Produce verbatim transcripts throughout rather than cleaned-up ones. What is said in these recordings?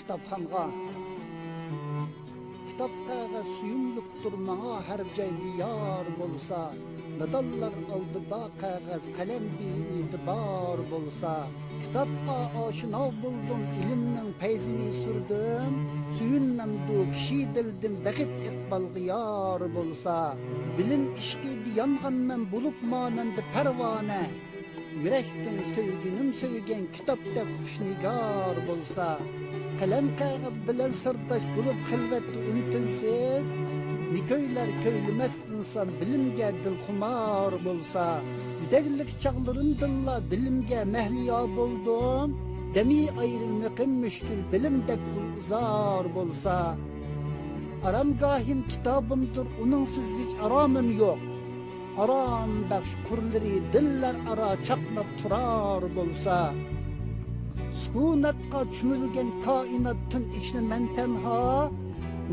كىتابخانغا. كىتاب قەغەز سۆيۈملۈكتۇر ماڭا، ھەر جايدا يار بولسا. نادانلار ئالدىدا قەغەز قەلەم بىئېتىبار بولسا. كىتابقا ئاشنا بولدۇم، ئىلىمنىڭ پەيزىنى سۈردۈم. سۆيۈنمەمدۇ كىشى دىلدىن، بەخت ئىقبالغا يار بولسا. بىلىم ئىشقىدا يانغان مەن بولۇپ مانەندە پەرۋانە. يۈرەكتىن سۆيگۈنۈم سۆيگەن كىتابتەك خۇشنىگار بولسا. قەلەم قەغەز بىلەن سىرداش بولۇپ خىلۋەتتە ئۈن-تىنسىز. نە كۈيلەر كۈيلىمەس ئىنسان بىلىمگە دىلخۇمار بولسا. يېتەكلىك چاغلىرىمدىنلا بىلىمگە مەھلىيا بولدۇم. دەمى ئايرىلمىقىم مۈشكۈل بىلىمدەك گۈلزار بولسا. ئارامگاھىم كىتابىمدۇر، ئۇنىڭسىز ھېچ ئارامىم يوق. ئارام بەخش قۇرلىرى دىللار ئارا چاقناپ تۇرار بولسا. سۈكۈناتقا چۆمۈلگەن كائىنات تۈن ئىچىدە مەن تەنھا.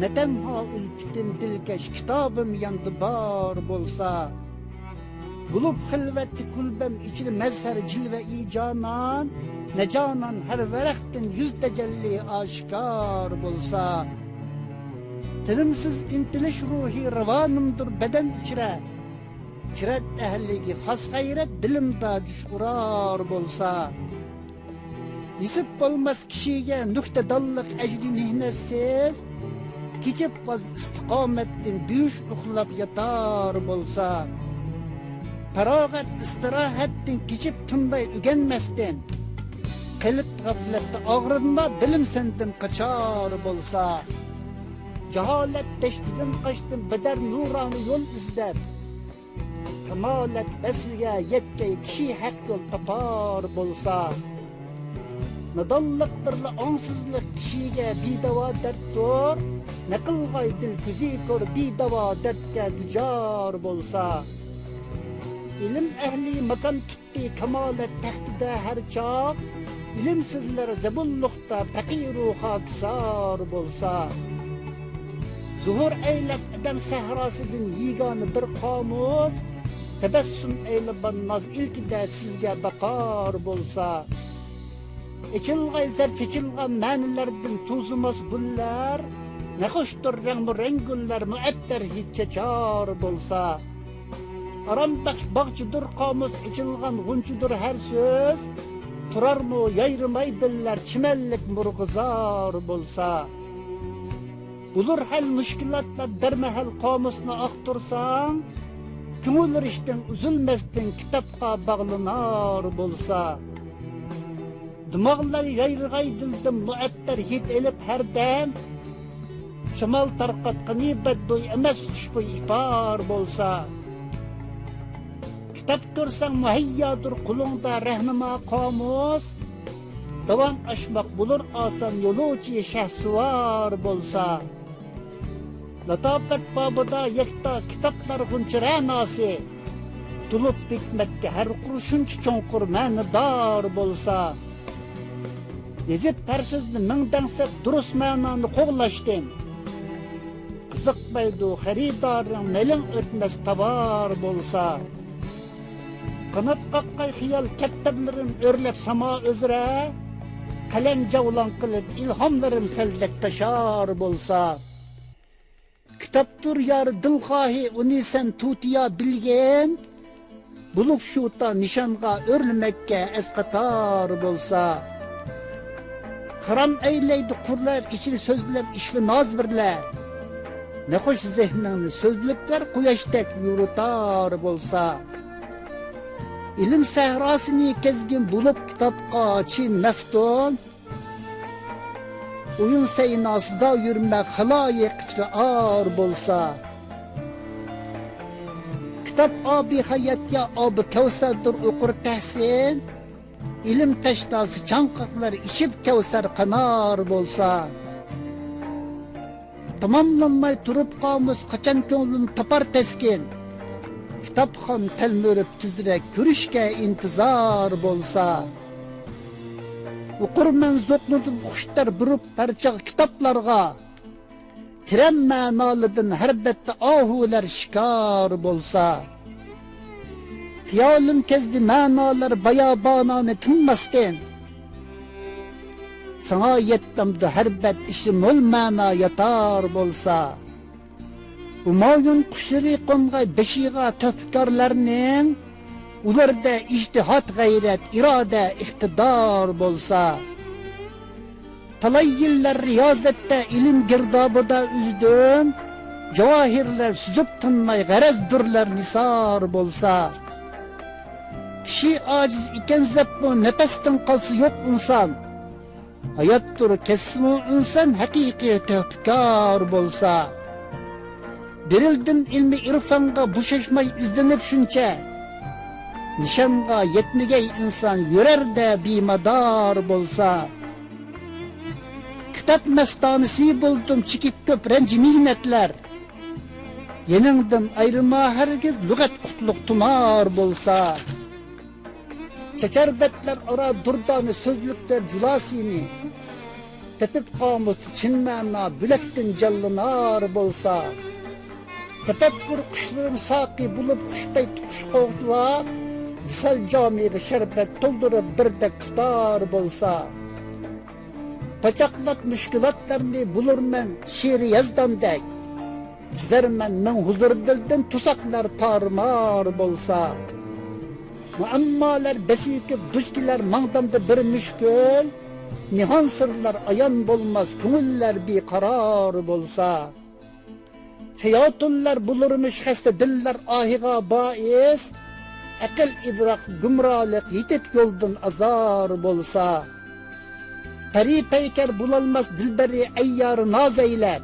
نە تەنھا ئۈلپىتىم دىلكەش كىتابىم ياندا بار بولسا. بولۇپ خىلۋەتتە كۈلبەم ئىچىدە مەزھەر جىلۋە-ئى جانان. نە جانان ھەر ۋەرەقتىن يۈز تەجەللى ئاشكار بولسا. تىنىمسىز ئىنتىلىش روھى راۋانىمدۇر بەدەن ئىچرە. خىرەت ئەھلىگە خاس غەيرەت دىلىمدا جۇش ئۇرار بولسا. نېسىپ بولماس كىشىگە نۇكتە دانلىق ئەجرى مېھنەتسىز. كېچىپ ۋاز ئىستىقامەتتىن بۆش ئۇخلاپ ياتار بولسا. پاراغەت ئىستىراھەتتىن كېچىپ تىنماي ئۆگەنمەستىن. قېلىپ غەفلەتتە ئاغرىنما، بىلىم سەندىن قاچار بولسا. جاھالەت دەشتىدىن قاچتىم، بەدەر نۇرانە يول ئىزدەپ. كامالەت ۋەسلىگە يەتكەي كىشى ھەق يول تاپار بولسا. نادانلىقتۇرلا ئاڭسىزلىق كىشىگە بىداۋا دەردتۇر. نە قىلغاي دىل كۆزى كور بىداۋا دەردكە دۇچار بولسا. ئىلىم ئەھلى ماكان تۇتتى كامالەت تەختىدە ھەر چاغ. ئىلىمسىزلەر زەبۇنلۇقتا پەقىرۇ خاكىسار بولسا. زۇھۇر ئەيلەپ ئادەم سەھراسىدىن يېگانە بىر قامۇس. تەبەسسۇم ئەيلىغان ناز ئىلكىدە سىزگە باقار بولسا. ئېچىلغاي زەر چېچىلغان مەنىلەردىن توزۇماس گۈللەر. نەخۇشتۇر رەڭمۇ رەڭ گۈللەر مۇئەتتەر ھىد چاچار بولسا. ئارام بەخش باغچىدۇر قامۇس ئېچىلغان غۇنچىدۇر ھەر سۆز. تۇرارمۇ يايرىماي دىللار چىمەنلىك مۇرغۇزار بولسا. بولۇر ھەل مۈشكۈلاتلار دەرمەھەل قامۇسنى ئاختۇرساڭ. كۆڭۈل رىشتىڭ ئۈزۈلمەستىن كىتابقا باغلىنار بولسا. دىماغلار يايرىغاي دىلدىن مۇئەتتەر ھىد ئېلىپ ھەردەم. شامال تارقاتقىنى بەدبۇي ئەمەس، خۇشبۇي ئىپار بولسا. كىتاب كۆرسەڭ مۇھەييادۇر قولۇڭدا رەھنىما قامۇس. داۋان ئاشماق بولۇر ئاسان يولۇچى شەھسۇۋار بولسا. لاتاپەت بابىدا يەكتا كىتابلار غۇنچە رەناسى. تولۇپ ھېكمەتكە ھەر قۇر شۇنچە چوڭقۇر مەنىدار بولسا. يېزىپ ھەر سۆزنى مىڭ دەڭسەپ دۇرۇس مەنانى قوغلاشتىن. قىزىقمايدۇ خېرىدارىڭ مېلىڭ ئۆتمەس تاۋار بولسا. قانات قاققاي خىيال كەپتەرلىرىم ئۆرلەپ ساما ئۈزرە. قەلەم جەۋلان قىلىپ ئىلھاملىرىم سەلدەك تاشار بولسا. كىتابتۇر يار دىلخاھى، ئۇنى سەن تۇتىيا بىلگىن. بولۇپ شۇ تا نىشانغا ئۆرلىمەككە ئەسقاتار بولسا. خىرام ئەيلەيدۇ قۇرلار ئىچىدە سۆزلەپ ئىشۋا ناز بىرلە. نەخۇش زېھنىڭنى سۆزلۈكلەر قۇياشتەك يورۇتار بولسا. ئىلىم سەھراسىنى كەزگىن بولۇپ كىتابقا چىن مەفتۇن. ئويۇن سەيناسىدا يۈرمە خالايىق ئىچىدە ئار بولسا. كىتاب ئابى ھايات يا ئابى كەۋسەردۇر ئوقۇر تەھسىن. ئىلىم تەشناسى چاڭقاقلار ئىچىپ كەۋسەر قانار بولسا. تاماملانماي تۇرۇپ قامۇس قاچان كۆڭلۈم تاپار تەسكىن. كىتابخان تەلمۈرۈپ تېزرەك كۆرۈشكە ئىنتىزار بولسا. ئوقۇرمەن زوقلىنىپ خۇشتار بۇرۇپ ھەر چاغ كىتابلارغا. تىرەن مەنالىدىن ھەر بەتتە ئاھۇلار شىكار بولسا. خىيالىم كەزدى مەنالار بايابانانى تىنماستىن. ساڭا يەتمەمدۇ ھەر بەت ئىچى مول مەنا ياتار بولسا. ھۇمايۇن قۇشلىرى قونغاي بېشىغا تۆھپىكارلارنىڭ، ئۇلاردا ئىجتىھات، غەيرەت، ئىرادە، ئىقتىدار بولسا. تالاي يىللار رىيازەتتە ئىلىم گىردابىدا ئۈزدۈم، جاۋاھىرلار سۈزۈپ تىنماي غەرەز دۇرلار نىسار بولسا. كىشى ئاجىز ئىكەن زەپمۇ نەپەستىن قالسا يوق ئىنسان، ھاياتتۇر كەتسىمۇ ئىنسان ھەقىقىي تۆھپىكار بولسا. بېرىلدىم ئىلمى ئىرفانغا بوشاشماي ئىزدىنىپ شۇنچە، نىشانغا يەتمىگەي ئىنسان يۈرەردە بىمادار بولسا. كىتاب مەستانىسى بولدۇم چېكىپ كۆپ رەنج مىننەتلەر، يېنىڭدىن ئايرىما ھەرگىز لۇغەت قۇتلۇق تۇمار بولسا. چاچار بەتلەر ئارا دۇردانە سۆزلۈكلەر جۇلاسىنى، تېپىپ قامۇستا چىن مەنا بۆلەكتىن جانلىنار بولسا. تەپەككۇر قۇشلىرىم ساقىي بولۇپ خۇش پەيت قۇش قوغلاپ، ۋىسال جامىغا شەربەت تولدۇرۇپ بىردەك تۇتار بولسا. پاچاقلاپ مۈشكۈلاتلارنى بولۇرمەن شېئىر يازغاندەك، تىزەرمەن مىڭ ھۇزۇر دىلدىن توساقلار تارمار بولسا. مۇئەممالار بەسىكىپ دۇچ كېلەر ماڭدامدا بىر مۈشكۈل، نىھان سىرلار ئايان بولماس كۆڭۈللەر بىقارار بولسا. سەيياتۇنلار بولۇرمىش خەستە دىللار ئاھىغا بائىس، ئەقىل ئىدراك گۇمرالىق يېتىپ يولدىن ئازار بولسا. پەرى پەيكەر بولالماس دىلبەرى ئەييارى ناز ئەيلەپ،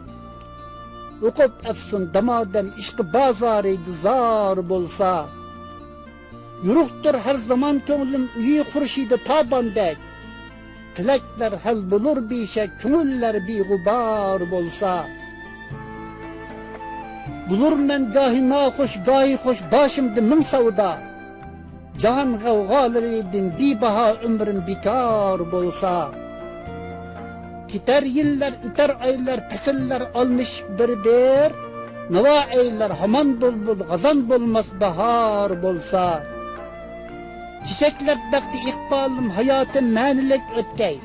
ئوقۇپ ئەپسۇن دامادەم ئىشقى بازارىدا زار بولسا. يورۇقتۇر ھەر زامان كۆڭلۈم ئۆيى خۇرشىدى تاباندەك، تىلەكلەر ھەل بولۇر بىشەك كۆڭۈللەر بىغۇبار بولسا. بولۇرمەن گاھى ناخۇش، گاھى خۇش، باشىمدا مىڭ سەۋدا، جاھان غەۋغالىرىدىن بىباھا ئۆمرۈم بىكار بولسا. كېتەر يىللار، ئۆتەر ئايلار، پەسىللەر ئالمىشىپ بىر-بىر، ناۋا ئەيلەر ھامان بۇلبۇل، غازان بولماس باھار بولسا. چېچەكلەپ بەختى ئىقبالىم، ھاياتىم مەنىلىك ئۆتكەي،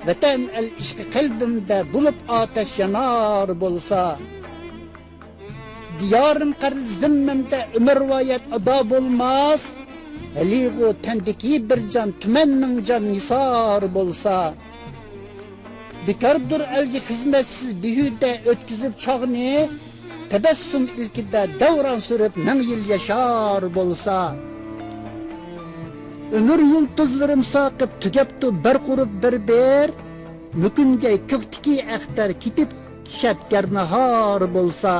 ۋەتەن ئەل ئىشقى قەلبىمدە بولۇپ ئاتەش يانار بولسا. دىيارىم قەرز زىممەمدە ئۆمۈرۋايەت ئادا بولماس، ھېلىغۇ تەندىكى بىر جان تۈمەن مىڭ جان نىسار بولسا. بىكاردۇر ئەلگە خىزمەتسىز بىھۇدە ئۆتكۈزۈپ چاغنى، تەبەسسۇم ئىلكىدە دەۋران سۈرۈپ مىڭ يىل ياشار بولسا. ئۆمۈر يۇلتۇزلىرىم ساقىپ تۈگەپتۇ بىر قۇرۇپ بىر-بىر، مۆكۈنگەي كۆكتىكى ئەختەر كېتىپ شەپكەر ناھار بولسا.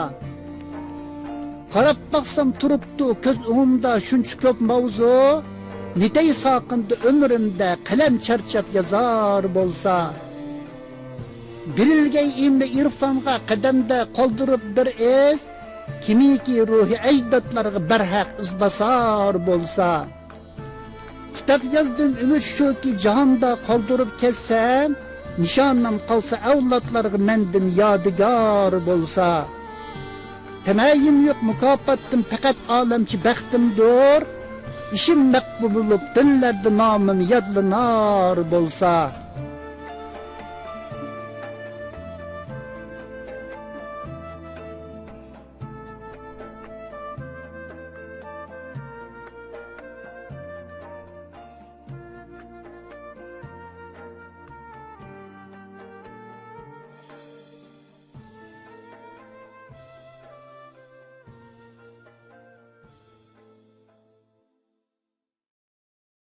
قاراپ باقسام تۇرۇپتۇ كۆز ئوڭۇمدا شۇنچە كۆپ ماۋزۇ، نېتەي ساقىندى ئۆمرۈمدە قەلەم چارچاپ يازار بولسا. بېرىلگەي ئىلمى ئىرفانغا قەدەمدە قالدۇرۇپ بىر ئىز، كىمكى روھى ئەجدادلارغا بەرھەق ئىز باسار بولسا. كىتاب يازدىم ئۈمىد شۇكى جاھاندا قالدۇرۇپ كەتسەم، نىشانىم قالسا ئەۋلادلارغا مەندىن يادىگار بولسا. تەمەيىم يوق مۇكاپاتتىن پەقەت ئالەمچى بەختىمدۇر، ئىشىم مەقبۇل بولۇپ دىللەردە نامىم يادلىنار بولسا.